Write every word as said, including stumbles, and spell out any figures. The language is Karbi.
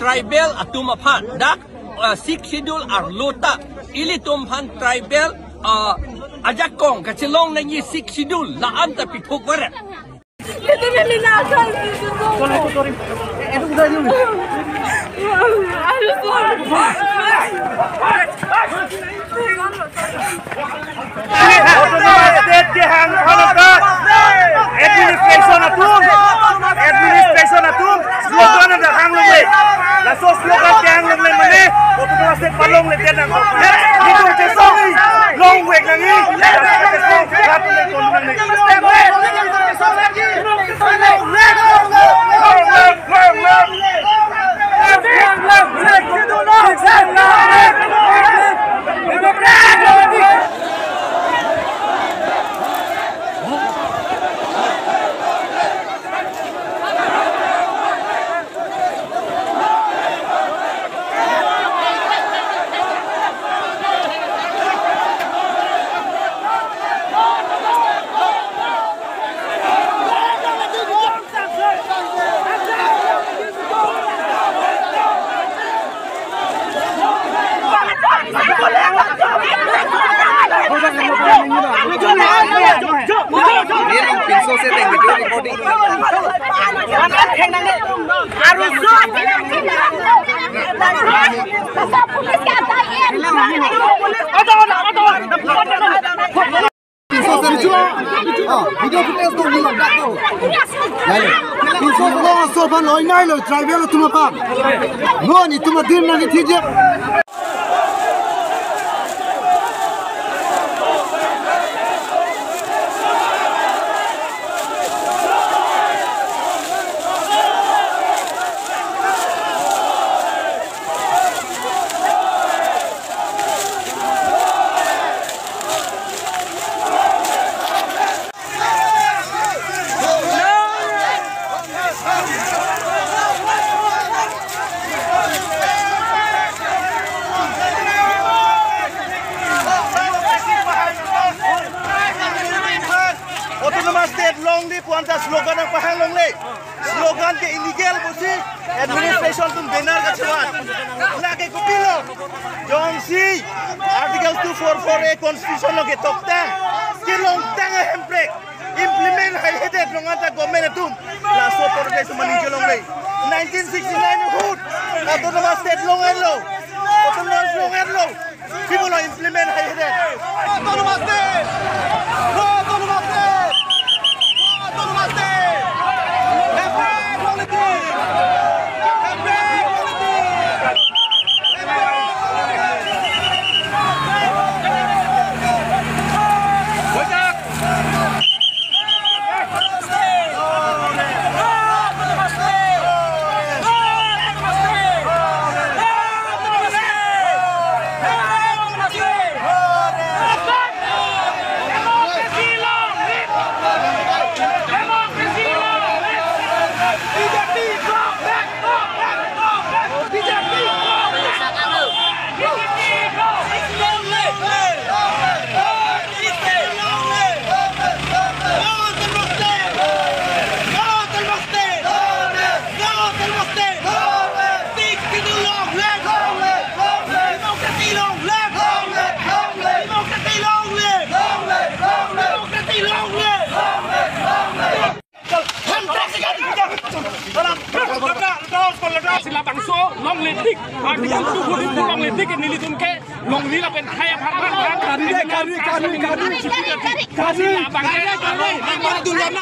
tribal atum aphan, dak, uh, Sixth Schedule arlo ta ilitum aphan tribal, uh, ajakong kachelong nangji Sixth Schedule la-an ta pithuk varet. Autonomous State kehang aphan ta administration atum, administration atum slogan ta hang longle. Laso slogan kehang longle mane Autonomous State palongle det nang. Nelitum chesong nangji, longvek nangji, laso chesong rat le kon nangji. Pinso se teng video recording. Pinso se teng. Oh, video footage tu nilak dak tu. Lalu. Pinso se teng, so aphan loi nai lo, tribal atum aphan. Non, itum adim nangkethijek. Autonomous State longle pu anta slogan nangpahang longle. Slogan ke illegal pusi administration atum banner kachevan. Lake kopilo? Jongsi Article two four four A Constitution lo ketoktang, kelongtang ahemprek implement haihedet longle ta government atum, laso protest atum maning chelongle. Nineteen sixty-nine ahut Autonomous State longle lo, Autonomous longle lo. People are implement haihedet. Autonomous State! No Autonomous State! No Autonomous State! Hashtag politics! Hashtag politics! Hashtag politics! Labangso longle tik, Article two forty-four longle tik nelitum ke longri lapen hai aphan aphan aphan. Kari, kari, kari, kari. Kari, kari, kari. Labang ke